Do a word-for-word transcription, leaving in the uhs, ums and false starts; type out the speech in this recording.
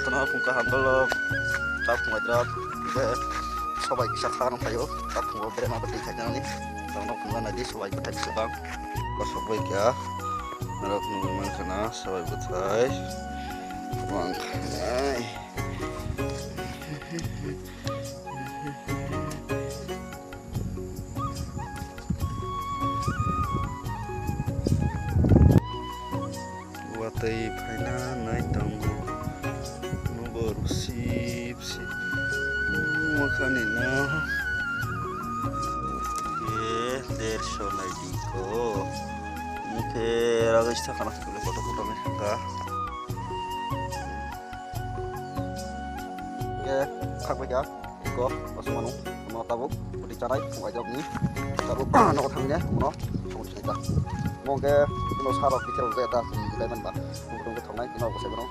Kono phung kaham dolo, tak phung aidrop, je sobai kisa khana phaio, tak phungo berema bwtwi khainani, tongno phunga naidi sobai bwthai kisa bang, kosok bai kha, norok nugwi mankha na sobai bwthai, bang khanai. Watwi phaina nai tongo, nugo sip sip. Mokhani no. Ye, derso nai di ko. Mukhe ragis thakana kule koto koto me ka. Ye, khakbai ka. Ko, bosong mano, mo tabuk, pudi chanai, mo aidrop ni, tabuk, no thangni, mo, song sinai ta. Mo ke, no sarok detail je ta, song detail man ba, mo dong ke thangnai, no bosai mano.